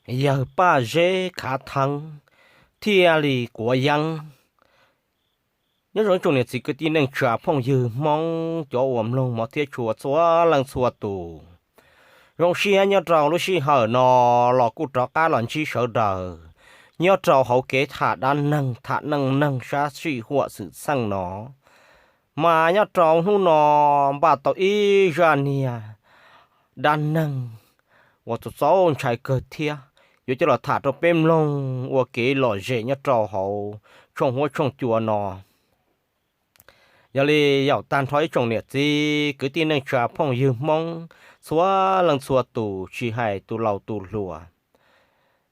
yawg Paj Zeb Khav Theeb thiaj li quav yeeb. Nyob zoo ib tsoom niam txiv kwv tij neej tsa phooj ywg Hmoob cov uas mloog hmov thiab tshua txhua leej txhua tus. Zoo siab nyob rau lub sij hawm no los kuj rov qab los ntsib sawv daws nyob rau hauv kev tham dab neeg, tham neej neeg sab sij huam xwm txheej no. Mas nyob rau hnub no npaj tau ib zaj niag dab neeg uas txaus txaus ntshai kawg thiab yuav coj los tham rau peb mloog ua kev lom zem nyob rau hauv tshooj huab tshooj cua no. Yog li yaum tag nrho ib tsoom niam txiv kwv tij neej tsa phooj ywg Hmoob txhua leej txhua tus tsis hais tus laus tus hluas,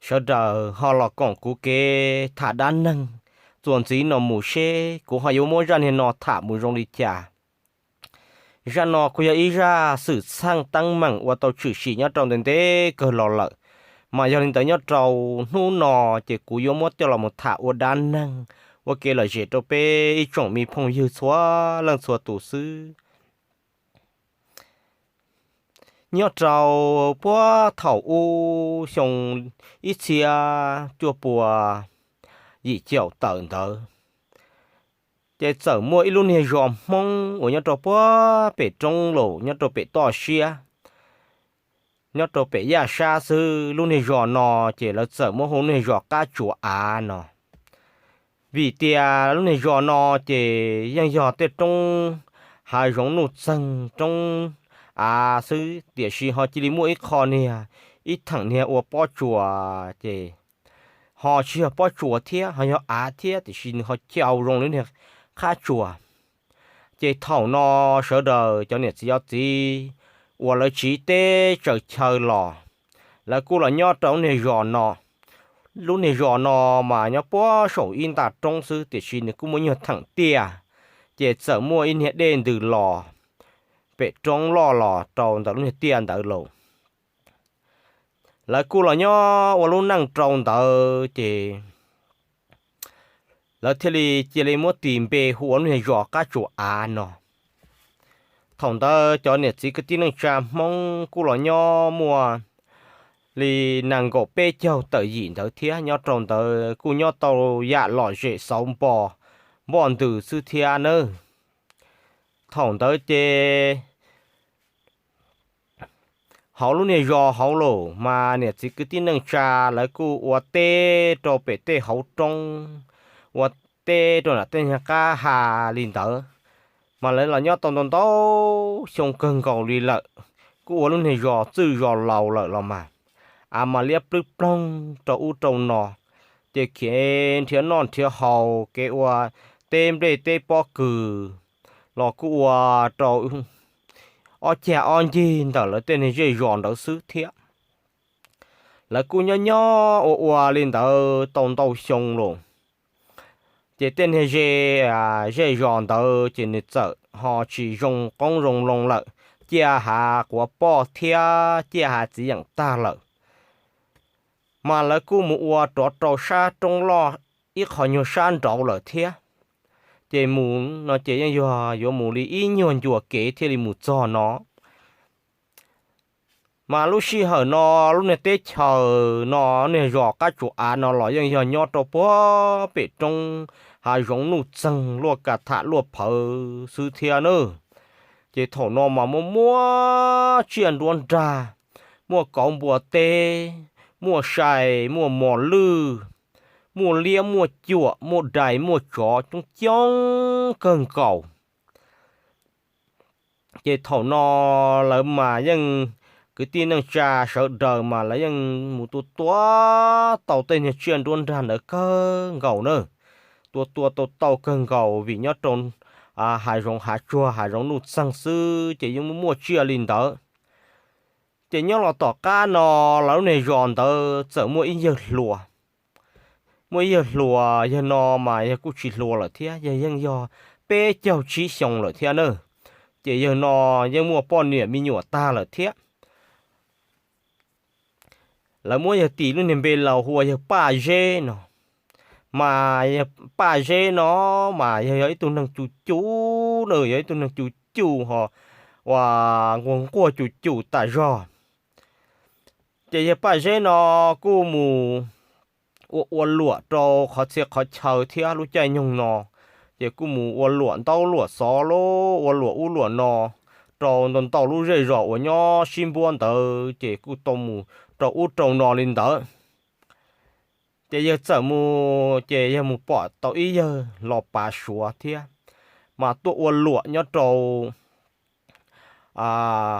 sawv daws ho los koom kuv kev tham dab neeg txuas ntxiv no mus seb kuv ho yuav muab zaj niag no tham mus zoo li cas. Zaj no kuj yog ib zaj xwm txheej teeb meem uas tau tshwm sim nyob rau ntev ntev kawg los lawm, mas yog li ntawd nyob rau hnub no ces kuv yuav muab coj los mus tham ua dab neeg ua kev lom zem rau peb ib tsoom me phooj ywg txhua leej txhua tus xwb. Nyob rau puag thaum ub xyoo ib txhiab cuaj pua yim caum tawm ntawd, ces txawm muaj ib lub niag zos Hmoob uas nyob rau puag pem roob los nyob rau pem toj siab, nyob rau pem yaj sab xwb. Lub niag zos no ces lawv txawm muab hu lub niag zos Qab Tsuas Av no, vim tias lub niag zos no ces yeej yog tej roob hav zoov nuj txeeg roob av xwb, tiam sis ho cia li muaj ib qho niag, ib theem niag ua pob tsuas ces ho tsis yog pob tsuas thiab ho yog av thiab, tiam sis nws ho cau zoo li niag qab tsuas. Ces thaum no sawv daws cov niam txiv yawm txiv uas lawv tsiv teb tsaws chaw los, lawv kuj los nyob rau lub niag zos no. Lub niag zos no mas nyob puag saum ib nta roob xwb, tiam sis nws kuj muaj nyuag theem tiaj, ces txawm muaj ib niag dej ntws los pem roob loj los rau ntawm lub niag tiaj ntawd los. Lawv kuj los nyob ua lub neej rau ntawd ces lawv thiaj li cia li muab tis npe hu ua lub niag zos Qab Tsuas Av no. Thaum ntawd cov niam txiv kwv tij neej tsa Hmoob kuj los nyob muaj li nees nkaum peb caug tawm yim ntawd thiab, nyob rau ntawd kuj nyob tau yam lom zem xauv npo, npoj ntws xwb thiab nawb. Thaum ntawd ces hauv lub niag zos hauv los mas niam txiv kwv tij neej tsa lawv kuj ua teb rau pem tej hauv roob, ua teb rau nram tej niag qab ha li ntawd. Mas lawv los nyob tau ntau ntau xyoo kawg nkaus li lawm, kuj ua lub niag zos txwj zos laus lawm los mas, av mas liab plwb ploog rau ub rau no, ces kev nrhiav noj nrhiav haus, kev ua teb nplej teb pob kws los kuj ua rau ob cag ob ncig ntawm lawv tej niag zej zos ntawd xwb thiab. Lawv kuj nyob nyob ua ua li ntawd tau ntau xyoo los, ces tej niag ze, zej zos ntawd ces nws txawm ho tsis zoo qoob zoo loo lawm, ciaj hav quav poj thiab ciaj hav txiv yeem tag lawm. Mas lawv kuj mus ua rov rau sab roob loj ib qho nyuag sab nraud lawm thiab. Ces mus no ces yeej yog yuav mus li ib nyuag ncua kev thiaj li mus txog no. Mas lub sij hawm no lub niag teb chaws no, niag zos Qab Tsuas Av no los yeej yog nyob rau puag pem roob hav zoov nuj txeeg luaj ka tham luaj phawv xwb thiab nawb. Ces thaum no mas muaj muaj tsiaj nruab nrag, muaj kauv npua teb, muaj sai, muaj mos lwj, muaj liab muaj cuam, muaj dais muaj tsov coob coob kawg nkaus. Ces thaum no lawv mas yeej, kwv tij neej tsa sawv daws mas lawv yeej mus tua tua tau tej niag tsiaj nruab nrag ntawd kawg nkaus na. Tua tua tau tau kawg nkaus vim nyob rau hav zoov hav tsuag hav zoov nuj txeeg xwb ces yeej muaj muaj tsiaj li ntawd. Ces nyob los tom qab no lawv lub niag zos ntawd txawm muaj ib yawg hluas. Muaj ib yawg hluas, yawg no mas yawg kuj tsis hluas lawm thiab, yawg yeej yog peb caug tsib xyoo lawm thiab na. Ces yawg no yeej muaj poj niam me nyuam tag lawm thiab. Lawv muab yawg tis lub niag npe laus hu ua yawg Paj Zeb no. Mas yawg Paj Zeb no mas yawg yog ib tug neeg cum cum na, yog ib tug neeg cum cum ho uas nquag nquag cum cum tas zog. Ces yawg Paj Zeb no kuj mus ua ua luam rau qhov txhia qhov chaw thiab lub caij nyoog no, ces kuj mus ua luam ntaub luam xov los ua luam ub luam no rau ntau ntau lub zej zos uas nyob sib npuab ntawd, ces kuj tau mus rau ub rau no li ntawd. Ces yawg txawm mus ces yawg mus pom tau ib yawg los pav suav thiab, mas tuaj ua luam nyob rau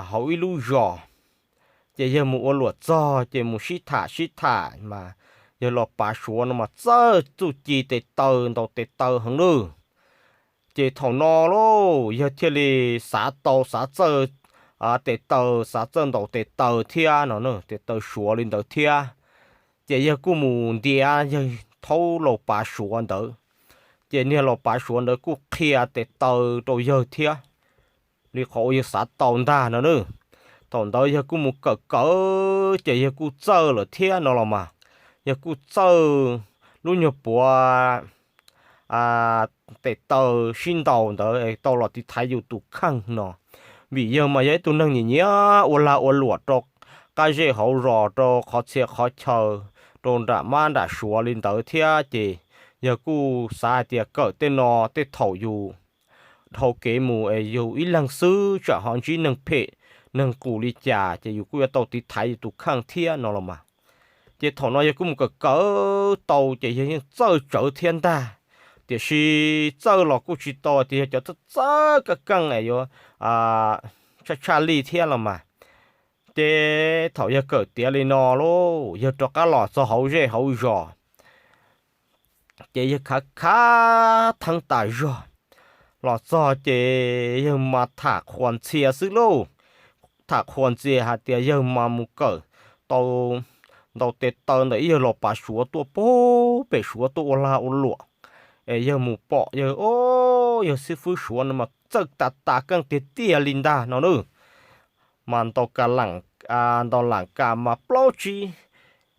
hauv ib lub zos. Ces yawg mus ua luam txog ces mus sib tham sib tham mas yawg los pav suav no mas txawj txuj ci tes taw ntaus tes taw heev lawm. Ces thaum no lauj, yawg thiaj li xav tau xav txawj tes taw, xav txawj ntaus tes taw thiab no, tes taw suav li ntawd thiab. Ces yawg kuj mus ntiav yawg thaub laus pav suav ntawd, ces niag laus pav suav ntawd kuj qhia tes taw rau yawg thiab li qhov uas yawg xav tau ntag no na. Thaum ntawd yawg kuj mus kawm kawm ces yawg kuj txawj lawm thiab no los mas. Yawg kuj txawj lub nyuag puav tes taw sib ntaus ntawd tau los tiv thaiv yus tus kheej no. Vim yawg mas yog ib tug neeg nyiam nyiam ua lag ua luam rau qab zej hauv zos, rau qhov txhia qhov chaw, rau nram mab nram suav li ntawd thiab, ces yawg kuj xav hais tias kawm tej no tej thaum yus dhau kev mus es yus ib leeg xwb tsam ho ntsib neeg phem neeg qus li cas ces yus kuj yuav tau tiv thaiv yus tus kheej thiab no los mas. Ces thaum no yawg kuj mus kawm kawm tau ces yawg yeej txawj tsawv thiab ntag, tiam sis txawj los kuj tsis tau tias yog cov txawj txawj kaj keej es yuav tshaj tshaj li thiab los mas. Ces thaum yawg kawm tiav li no lauj, yawg rov qab los txog hauv zej hauv zos, ces yawg khav khav theeb tas zog. Los txog ces yawg mas tham qhuas ntxhias xwb lauj, tham qhuas ntxhias hais tias yawg mas mus kawm tau ntaus tes taw ntawm ib yawg laus pav suav tuaj pem suav tuaj ua lag ua luam, es yawg mus pom yawg, o, yawg xib fwb suav no mas txawj tas tas keej tiag tiag li ntag no na. Mas ntaus ka lam, ntaus lam kas mas plaub tsib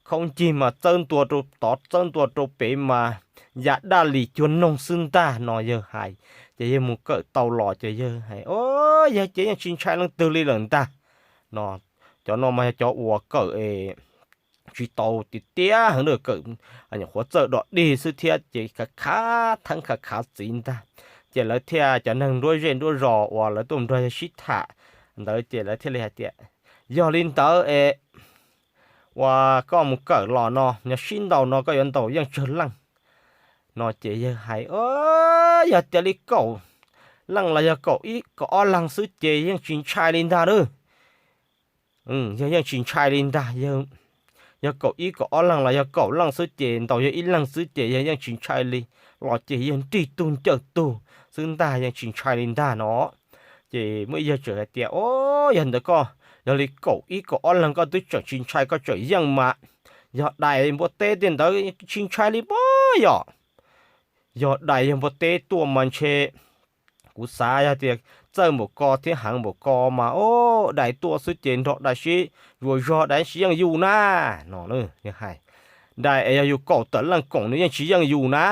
khaub ncig mas txawb ntua rau tod txawb ntua rau pem mas ya daj li cuag noog xwb ntag no yawg hais. Ces yawg mus kawm tau los ces yawg hais, o, yawg ces yeej tsis ntshai leej twg li lawm ntag no. Cov no mas yog cov uas kawm es tsis tau tiag tiag heev, kawm nyuam qhuav txawj dog dig xwb thiab ces khav khav theeb khav khav txiv ntag. Ces lawv thiaj, cov neeg nruab zej nruab zos uas lawv tuaj nrog yawg sib tham ntawd ces lawv thiaj li hais tias, yog li ntawd es uas koj mus kawm los no yog sib ntaus no koj yuav ntaus yeej tsawg leej no ces yawg hais, o, yog tias li kaum leej los yog kaum ib kaum ob leeg xwb ces yeej tsis ntshai li ntag lauj. Yawg yeej tsis ntshai li ntag. Yog kaum ib kaum ob leeg los yog kaum leej xwb ces ntaus yawg ib leeg xwb ces yawg yeej tsis ntshai li, los ces yawg nrig tug ncawg tug xwb ntag yeej tsis ntshai li ntag no. Ces muaj ib yawg tseem hais tias, o, yog ntawd koj, yog li kaum ib kaum ob leeg koj twb tseem tsis ntshai koj tseem yeej mas, yog dais npua teb tej ntawd tsis ntshai li pob yom. Yog dais yog npua teb tuaj mas ntshe kuv xav yog tias txawj npaum ko thiab heev npaum ko mas, o, dais tuaj xwb ces nrog dais sib zuas zog dais tsis yeej yus na no. Dais es yog yus kaum tawm leej koom nws yeej tsis yeej yus na.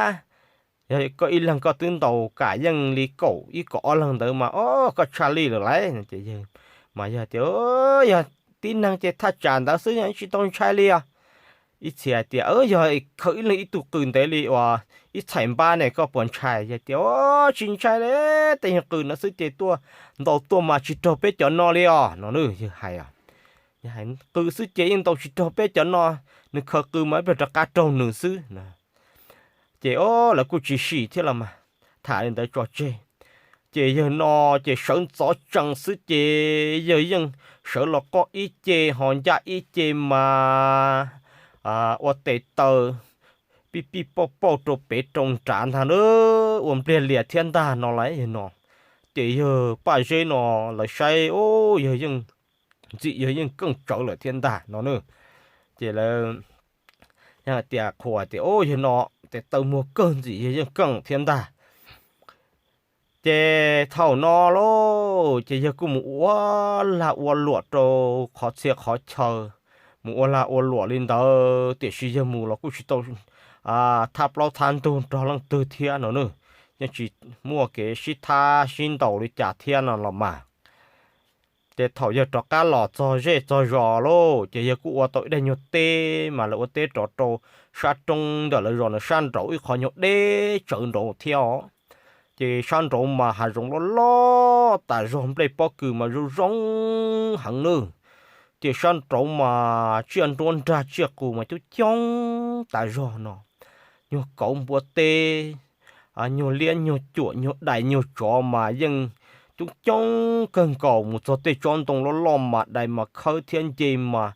Yog koj ib leeg koj twb ntaus kam yeej li kaum ib kaum ob leeg ntawd mas, o, koj tshaj lij lawm lauj. Mas yog tias yog tib neeg ces thaj tsam ntawd xwb yeej tsis tau ntshai li os. Ib txhia hais tias yog khaws ib leeg ib tug qws ntev li uas ib txhais npab ne koj puas ntshai? Yog tias, o, tsis ntshai li, tej yog qws no xwb ces tuaj ntaus tuaj mas tsis raug peb cov no li os no. Yawg hais, qws xwb ces yeej ntaus tsis raug peb cov no, nws khaws qws mas ib pliag rov qab raug nws xwb. Ces o, lawv kuj tsis sim thiab los mas, tham li ntawd tso tseg. Ces yawg no ces sawv ntxov tsees xwb ces yawg yeej sawv los qoj ib ce ho ncaj ib ce mas ua tes taw pij pij pauj pauj rau pem rau nrad ntag na, ua npliag lias thiab ntag no lauj yawg no. Ces yawg Paj Zeb no lawv saib, o, yawg yeej ntxim yawg yeej keej tsawv lawm thiab ntag no na. Ces lawv hais tias, qhuas tias, o, yawg no tes taw muag kawg ntxim yawg yeej keej thiab ntag. Ces thaum no lauj, ces yawg kuj mus ua lag ua luam rau qhov txhia qhov chaw, mus ua lag ua luam li ntawd tiam sis yawg mus los kuj tsis tau thaj plaub thaj ntug nrog leej twg thiab no na, yeej tsis muaj kev sib thab sib ntaus li cas thiab no los mas. Ces thaum yawg rov qab los txog zej txog zos lauj, ces yawg kuj ua tau ib daim nyuag teb mas lawv ua teb rov rau sab roob ntawm lawv zos na, sab nraud ib qho nyuag deb tsawv nraud thiab os. Ces sab nraud mas hav zoov loj loj tas zog, nplej pob kws mas zoo zoo heev nawb. Ces sab nraud mas tsiaj nruab nrag tsiaj qus mas coob coob tas zog no, nyuag kauv npua teb, nyuag liab nyuag cuam nyuag dais nyuag tsov mas yeej coob coob kawg nkaus. Mus txog tej tsob ntoo loj loj mas dais mas khawb thiab nce mas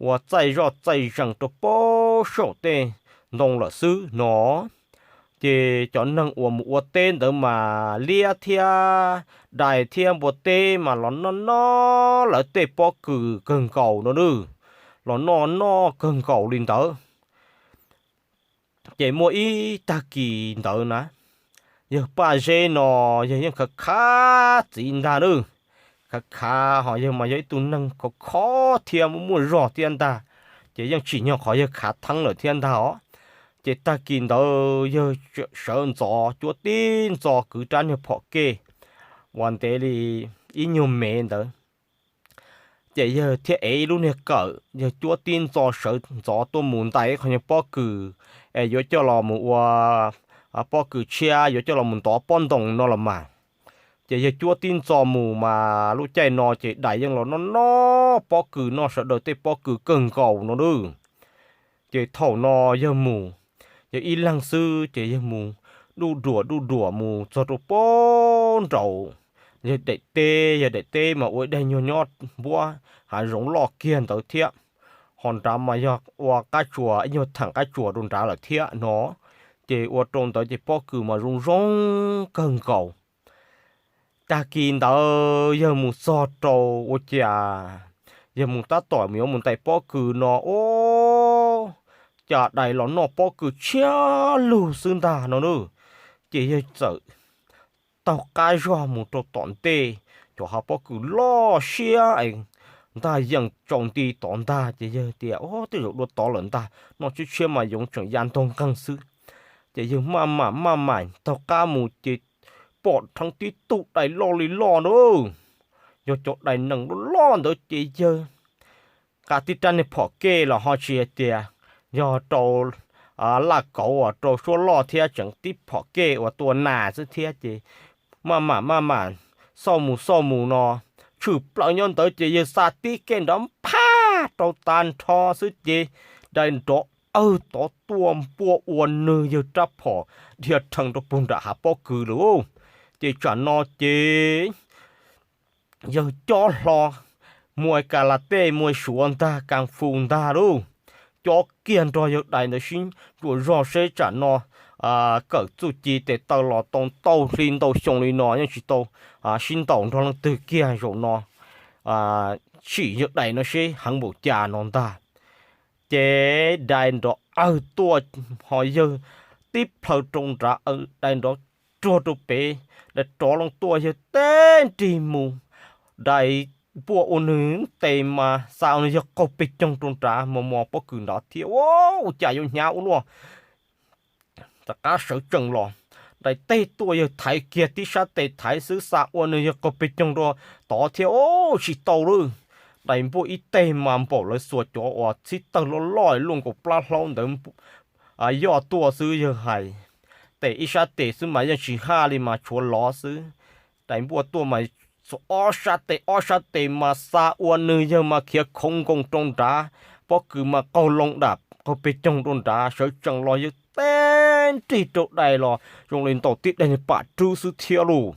ua txaij zoj txaij zees rau pem saum tej ntoo lawm xwb no. Ces cov neeg uas mus ua teb ntawd mas liab thiab dais thiab npua teb mas los noj noj lawv tej pob kws kawg nkaus no nawb, los noj noj kawg nkaus li ntawd. Ces muaj ib tag kis ntawd na, yawg Paj Zeb no yawg yeej khav khav txiv ntag nawb. Khav khav ho yawg mas yog ib tug neeg khov khov thiab muaj muaj zog thiab ntag, ces yeej tsim nyog qhov yawg khav theeb lawm thiab ntag os. Ces tag kis ntawd yawg sawv ntxov cuab tib ntxo kwv rab niag phom kej uas ntev li ib nyuag mev ntawd. Ces yawg thiaj ev ib lub niag kawm, yawg cuab tib ntxo sawv ntxov tuaj mus ntais ib qho nyuag pob kws es yuav coj los mus ua pob kws tshiab, yuav coj los mus ntov pob ntoo no los mas. Ces yawg cuab tib ntxo mus mas lub caij no ces dais yeej los noj noj pob kws, noj sawv daws tej pob kws kawg nkaus no nawb. Ces thaum no yawg mus, yawg ib leeg xwb ces yawg mus duj duam duj duam mus txog rau pem nraud. Yawg daim teb, yawg daim teb mas ua ib daim nyuag nyob npuab hav zoov loj kiag ntawd thiab. Ho nrad mas yog ua qab tsuas, ib nyuag theem qab tsuas rau nrad lawm thiab no. Ces ua rau ntawd ces pob kws mas zoo zoo kawg nkaus. Tag kis ntawd yawg mus txog rau ua cas yawg mus tab tom yuav mus ntais pob kws no, ua cas dais los noj pob kws tshiab lug xwb ntag no nawb. Ces yawg txawm taug qab zog mus rau tom ntej cov hav pob kws loj siab es ntag yees tsaus nti tod ntag, ces yawg tias, Ua, tej zaum dua tod lawm ntag, noj tshiab tshiab mas yoov tseem ya ntog nqeeg xwb. Ces yawg maj mam maj mam taug qab mus ces pom dheev tib tug dais loj li loj nawb, yog cov dais nees loj loj ntawd ces yawg nqa tib rab niag phom kej los ho tsis hais tias yog rau laj kauv uas rau suab loj thiab, tseem tib phom kej uas tua nas xwb thiab. Ces maj mam maj mam xauj mus xauj mus no, tshwm plaws nyob ntawd ces yawg xa tib kej nrov phaj rau tag nrho xwb ces dais nrov awg tod tuaj npuaj ua nws yawg rab phom dhia rhees rau puag nram hav pob kws lawm. Ces tsam no ces yawg cob hlo muaj kas las tej, muaj suav ntag, kas fus ntag lauj, cob kiag nrog yawg dais ntawd sib ntsuas zog seb tsam no kawm txuj ci tes taw los tau ntau hli ntau xyoo li no yeej tsis tau sib ntaus nrog leej twg kiag, zaum no sim yawg dais no seb heev npaum cas no ntag. Ces dais nrov awg tuaj ho yawg tib plhaw rau nrad, dais nrov ruag rau pem, dais rov loo tuaj yawg teb nrig mus, dais npuaj ua nws tes mas xa ua nws yawg qaug pes coog rau nrad mos mos pob kws nrad thiab. Ua cas yuav hnyav ua luaj, rov qab sawv tsees los, dais teb tuaj yawg thaiv kiag tib sab tes thaiv xwb xa ua nws yawg qaug pes coog rau tod thiab, ua tsis tau lawm. Dais npuaj ib teg mas npaum lawv xuas cov uas txhib tawg loj loj luaj nkaus plab hlaub ntawd yoj tuaj xwb yawg hais. Tes ib sab tes xwb mas yeej tsis haj li mas tshuav lov xwb. Dais npuaj tuaj mas ob sab tes ob sab tes mas xa ua nws yawg mas khiav khoov nkoos rau nrad, pob kws mas qaug loo dam qaug pes coog rau nrad, sawv tsees los yawg teb nrig rau dais los zoo li ntaus tib daim niag pam rwb xwb thiab lauj.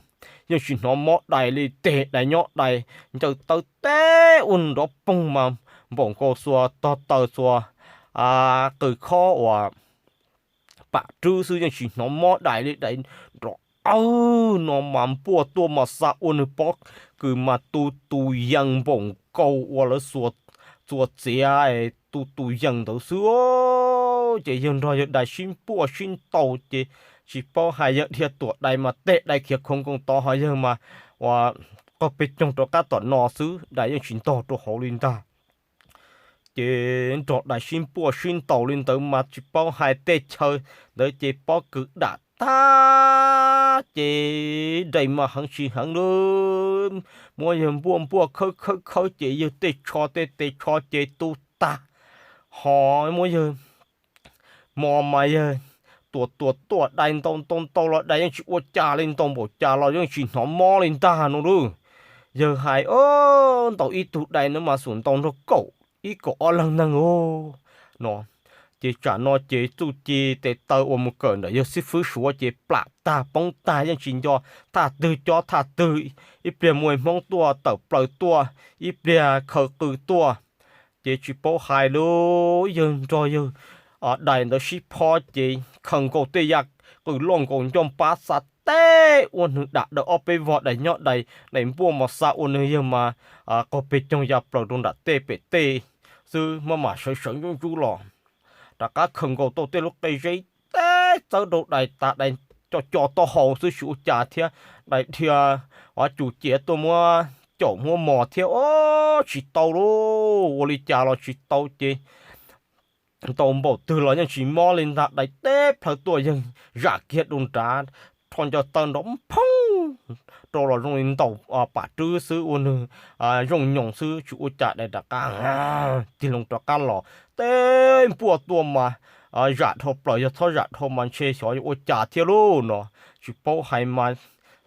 Yeej tsis hnov mob dais li, tes dais nyob dais ncaws taw teb ua nrov poog mas npaum nkaus xuas tog taws xuas qws khob uas pam rwb xwb yeej tsis hnov mob dais li. Dais nrov awg no mas npuaj tuaj mas xa ua nws pob kws mas tu tus yees npaum nkaus uas lawv xuas txuas txiav tu tus yees ntawd xwb. Ces yawg nrog yawg dais sib npuaj sib ntaus ces tsis paub hais yawg dhia tuam dais mas tes dais khiav khoov nkoos tod ho yawg mas ua qaug pes coog rov qab tom no xwb, dais yeej tsis ntog rau hauv li ntag. Ces nrog dais sib npuaj sib ntaus li ntawd mas tsis paub hais tej chaw ntawd ces pob kws dam tag ces dais mas heev tsis heev lawm, muab yawg npuaj npuaj khawb khawb khawb ces yawg tej tsho tej tes tsho ces tu tag, ho muab yawg mos mas yawg tuam tuam tuam dais ntaus ntaus ntaus los dais yeej tsis ua cas li, ntaus npaum cas los yeej tsis hnov mob li ntag no lawm. Yawg hais, Ntaus ib tug dais no mas xum ntaus nrog kaum ib kaum ob leeg neeg os, no. Ces tsam no ces txuj ci tes taw uas mus kawm ntawm yawg xib fwb suav ces plam tag poob tag yeej tsis nco thaj twg cob thaj twg, ib pliag muaj hmoob tuaj tawm plaws tuaj, ib pliag khaws qw tuaj, ces tsis paub hais lawm, yawg nrog yawg dais ntawd sib phob ces khaws nkaus tej yam qws loj nkaus ncauj npab xa teb ua nws dam daws ob peb vog dais nyob dais, dais npuaj mos xa ua nws yawg mas qaug peg coog ya plaws rau nram tej pem tej xwb, maj mam sawv sawv ntsub ntsub los rov qab khaws nkaus tau tej lub qe zeb teb txawb rau dais tas, dais co co taub hau xwb tsis ua cas thiab, dais dhia cus ciav tuaj muab caum muab mos thiab, o, tsis tau lauj, ua li cas los tsis tau ces ntaus npaum twg los yeej tsis mob li ntag, dais teb plhaw tuaj yawg zam kiag rau nrad, rho nco taw nrov phoob rau los zoo li ntaus pam rwb xwb ua nws zoo nyoos xwb tsis ua cas, dais rov qab tig loo rov qab los, tej npuaj tuaj mas zam dhau plaws, yog txhob zam dhau mas ntshe xyov yuav ua cas thiab lauj no. Tsis paub hais mas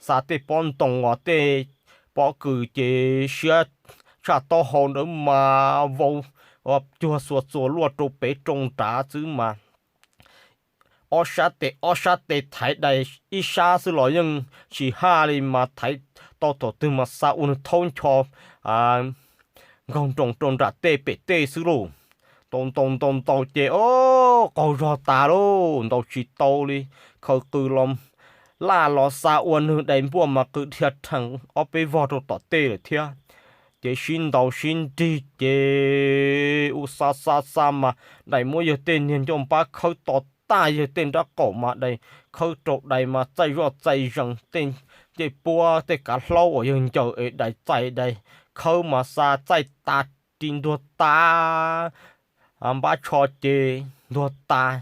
xa tej pob ntoo uas tej pob kws ces siab tshaj taub hau ntawd mas vau cuag xuas txuas luaj rau pem rau nrad xwb mas ob sab tes ob sab tes thaiv dais ib sab xwb los yeej tsis haj li mas thaiv tau thaum twg mas xa ua nws thaub ncho nkaug nroos rau nram tej pem tej xwb lauj. Ntaus ntaus ntaus ntaus ces o, qaug zog tas lauj, ntaus tsis tau li, khaws qw los laj los xa ua nws dais npuaj mas qw dhia rhees ob peb vog rau tom tej lawm thiab. Ces sib ntaus sib nrig ces u xa xa xa mas dais muab yawg tej niag ncauj npab khawb to tag, yawg tej nrab qaum mas dais khawb rau dais mas txaij zoj txaij zees, tej ncej puab tej kav hlaub uas yawg ncaws es dais txais dais khawb mas xa txaij tas, ris ntuag tas, npab tsho ces ntuag tas,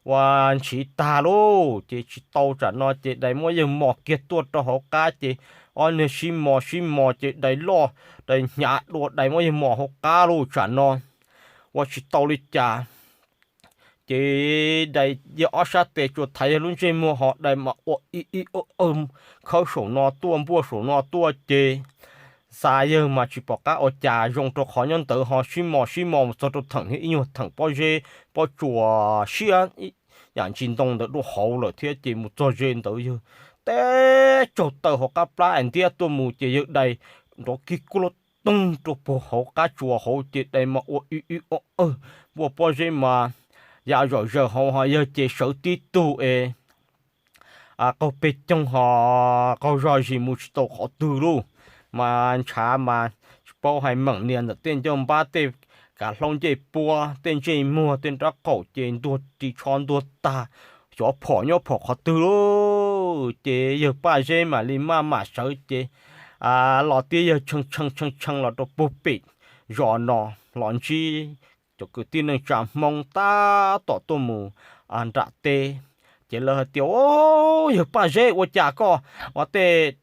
ua ntshiv tag lauj. Ces tsis tau, tsam no ces dais muab yawg mos kiag tuaj rau hauv qab ces ob niag sib mos sib mos ces dais loj, dais hnyav dua, dais muab yawg mos hauv qab lauj. Tsam no ua tsis tau li cas, ces dais yawg ob sab tes tsuas thaiv yawg lub ntsej muag ho dais mas ua ib ib, khawb saum no tuaj npuaj saum no tuaj ces xa yawg mas tsis pom qab ua cas zoo rau qhov nyob ntawd ho sib mos sib mos mus txog rau theem thiab ib nyuag theem pob zeb pob tsuas siab yam ntsis ntoo ntawd dua hauv lawm thiab ces mus txog ze ntawd yawg teb tsaug taw hauv qab plab es ntiab tuaj mus ces yawg dais nrov kig kuj loj toog rau puag hauv qab tsuas hauv ces dais mas ua ib ib ob awg, npuaj pob zeb mas ya zom zaws hauv ho yawg ces sawv tib tug es qaug peg coog ho qaug zog zis mus tsis tau qhov twg lauj. Mas ntshav mas tsis paub hais meem nias ntawm tej ncauj npab tej kav hlaub ncej puab tej ntsej muag tej nrab qaum ces ntuag ris tsho ntuag tag, xyov phom nyob phom qhov twg lauj. Ces yawg Paj Zeb mam li maj mam sawv ces los tiab yawg tshee tshee tshee tshee los rau puag pem zos no los ntsib cov kwv tij neej tsa Hmoob tab tom tuaj mus nram teb. Ces lawv hais tias, Yawg Paj Zeb, ua cas koj ua tej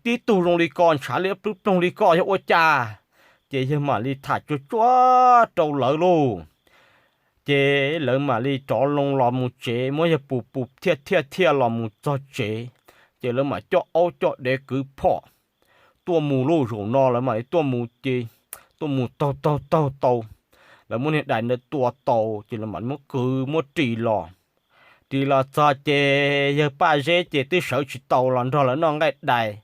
tib tug zoo li ko ntshav liab plub ploog li ko yog ua cas? Ces yawg mam li tham tsuag tsuag rau lawv lauj. Ces lawv mam li rov loo los mus tsev, muab yawg pus pus thiaj thiaj thiaj los mus txog tsev. Ces lawv mam coj aub coj dev kwv phom tuaj mus lauj. Zaum no lawv mam li tuaj mus ces tuaj mus taug taug taug tau, lawv muab niag dais ntawd tua tau ces lawv mam muab kwv muab ris los. Ris los txog ces yawg Paj Zeb ces twb sawv tsis tau los nrog lawv noj nqaij dais,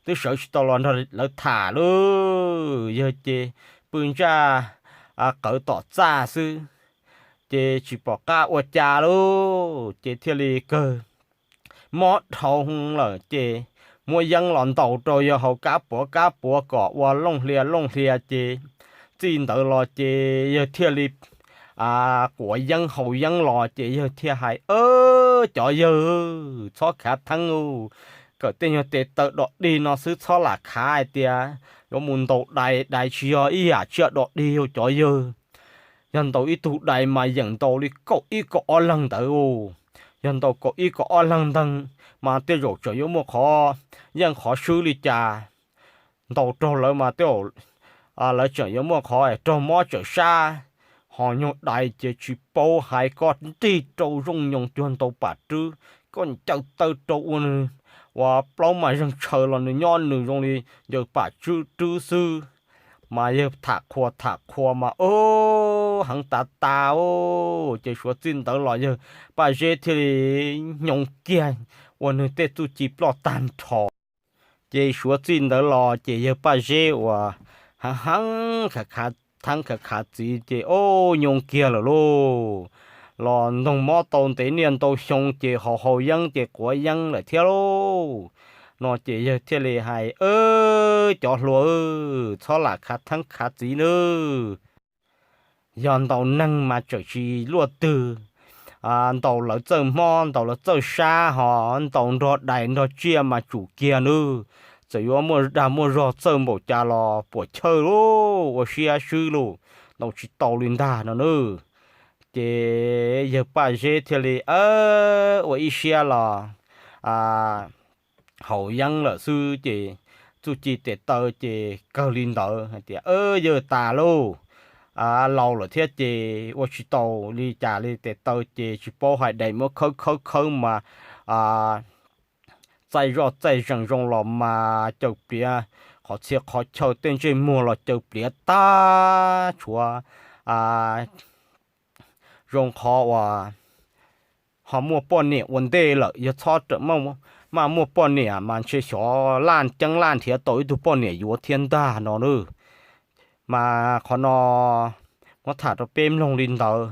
twb sawv tsis tau los nrog lawv tham lauj. Yawg ces pw ntsaj qawv tom txaj xwb, ces tsis pom qab ua cas lauj. Ces thiaj li kawg mob dhau lawm ces muab yeeb los ntaus rau yawg hauv kab puav kab puav kom ua looj hlias looj hlias ces txij ntawd los ces yawg thiaj li quav yeeb haus yeeb los ces yawg thiaj hais, Cov yawg, txhob khav theeb, kawm tej nyuag tes taw dog dig no xwb txhob lam khav hais tias yuav mus ntaus dais, dais tsis yog ib yam tsiaj dog dig os cov yawg. Yog ntaus ib tug dais mas yeem ntaus li kaum ib kaum ob leeg ntawd os. yog ntaus kaum ib kaum ob leeg ntawd mas tej zaum tseem yuav muaj qhov yeej qhov swb li cas. Ntaus raug lawv mas tej zaum lawv tseem yuav muaj qhov raug mob tsawm sab. Ho nyuag dais ces tsis paub hais, koj nrig rau zoo nyoos cuag ntaus pam rwb, koj ncaws taw rau ua nws ua plaub mas zeeg tshaws los nws nyob nws zoo li ncaws pam rwb xwb. Mas yawg tham qhuas tham qhuas mas o, heev tas tas o. Ces suav txij ntawd los yawg Paj Zeb thiaj li hnyoo kiag ua nws tej txuj ci ploj tag nrho. Ces suav txij ntawd los ces yawg Paj Zeb uas heev heev khav khav theeb khav khav txiv ces o, hnyoo kiag lawm lauj. Los ntoog mob tau ntev niaj ntau xyoo ces haus haus yeeb ces quav yeeb lawm thiab lauj. No ces yawg thiaj li hais, cov hluas, txhob lam khav theeb khav txiv nawb. Yog ntaus neeg mas tseem tsis luaj twg, ntaus lawv txawj mob ntaus lawv txawj sab ho ntaus nrog dais nrog tsiaj mas tsum kiag nawb. Txawm yuav muaj dag muaj zog txawj npaum cas los puam chawj lauj, ua siab swb lauj, ntaus tsis tau li ntag no nawb. Ces yawg Paj Zeb thiaj li ua ib siab los haus yeeb lawm xwb ces txuj ci tes taw ces kawg li ntawd hais tias, yawg tas lauj, laus lawm thiab ces ua tsis tau li cas li, tes taw ces tsis paub hais, dais muab khawb khawb khawb mas txaij zoj txaij zees zoo los mas caws pliav, qhov txhia qhov chaw tej ntsej muag los caws pliav tag, tshuav zoo qhov uas ho muaj poj niam ua ntej lawm, yog txhob maj muaj poj niam mas ntshe xyov laj ceeb laj nrhiav tau ib tug poj niam yuav thiab ntag no nawb. Mas qhov no muab tham rau peb mloog li ntawd.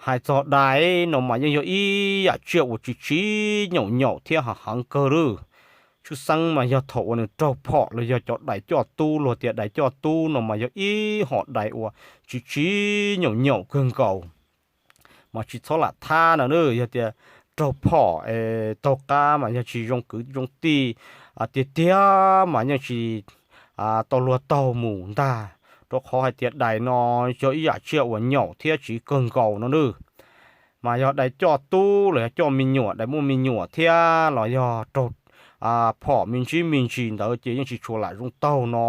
Hais txog dais no mas yeej yog ib yam tsiaj uas tsis tsim nyuam nyaum thiab ho heev kawg lawm. Tshwj xeeb mas yog thaum uas nws raug phom los yog cov dais coj tub, luag tias dais coj tub no mas yog ib hom dais uas tsis tsim nyuam nyaum kawg nkaus. Mas tsis txhob lam thab no nawb, yog tias raug phom es taug qab mas yog tsis zoo kwv zoo tij tiag tiag mas yeej tsis tau luag taug mus ntag, rau qhov hais tias dais no yog ib yam tsiaj uas nyaum thiab tsiv kawg nkaus no nawb. Mas yog dais coj tub los yog coj me nyuam, dais muaj me nyuam thiab los yog raug phom me ntsis me ntsis ntawd ces yeej tsis tshua lam zoo taug no.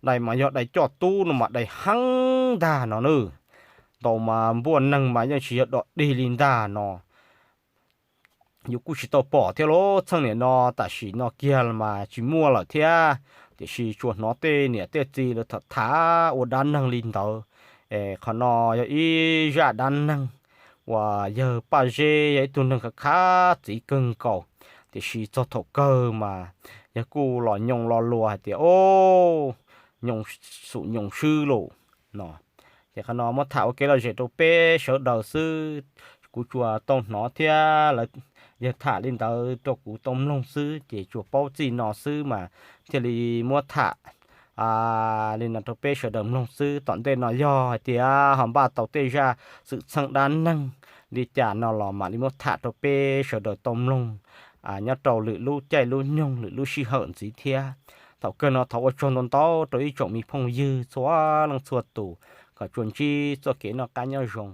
Dais mas yog dais coj tub no mas dais heev ntag no nawb. Ntaus mas npuaj neeg mas yeej tsis yog dog dig li ntag no. Yus kuj tsis tau pom thiab lauj, txheej niam no tam sim no kiag mas tsis muaj lawm thiab, tiam sis tsuas hnov tej niam tej txiv lawv tham tham ua dab neeg li ntawd. Qhov no yog ib zaj dab neeg uas yawg Paj Zeb yog ib tug neeg khav khav txiv kawg nkaus, tiam sis txog thaum kawg mas yawg kuj los nyoo lo lus hais tias, o, nyoo xum nyoo swb lauj no. Ces qhov no muab tham ua kev lom zem rau peb sawv daws xwb. Kuv tsuas tau hnov thiab lawv, yawg tham li ntawd rau kuv tau mloog xwb ces tsuas paub txij no xwb mas thiaj li muab tham li no rau peb sawv daws mloog xwb. Tom ntej no yog hais tias ho npaj tau tej zaj xwm txheej dab neeg li cas no los mam li muab tham rau peb sawv daws tau mloog nyob rau lwm lub caij lub nyoog lwm lub sij hawm ntxiv thiab. Thaum kawg no thov ua tsaug ntau ntau rau ib tsoom me phooj ywg txhua leej txhua tus, kom tsuas ntsib txoj kev noj qab nyob zoo.